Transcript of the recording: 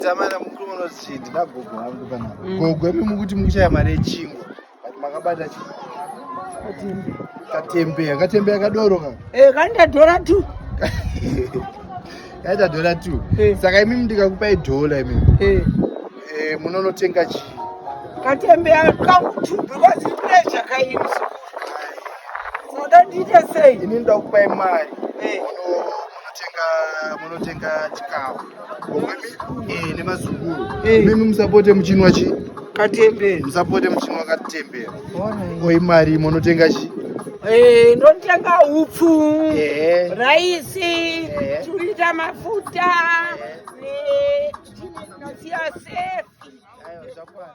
Tamara mukuru unoti ndina gogo vangu panapa. Gogo imi mukuti mukushaya mari yechingwa. But makabata chi katembeya, katembeya kadoro ka. Eh, kaita dhora tu. Kaita dhora tu. Eh. Saka imi ndikakupai dhola imi. Eh. Eh, munonotenga chii? Katembeya kangu tu because pressure kaini. Soda ndiite sei? Ini ndoda kukupai mari. Eh. Munotenga chikafu. Gogo imi eh nemazukuru. Eh. Imimi musapote muchinwa chi? Katembeya. Musapote muchinwa katembeya. Oi mari munotenga chi? Eh, ndotenga upfu. Eh. Raisi, Eh. turita mafuta. Eh, chini ndinosiya safe. Aiwa zvakwana.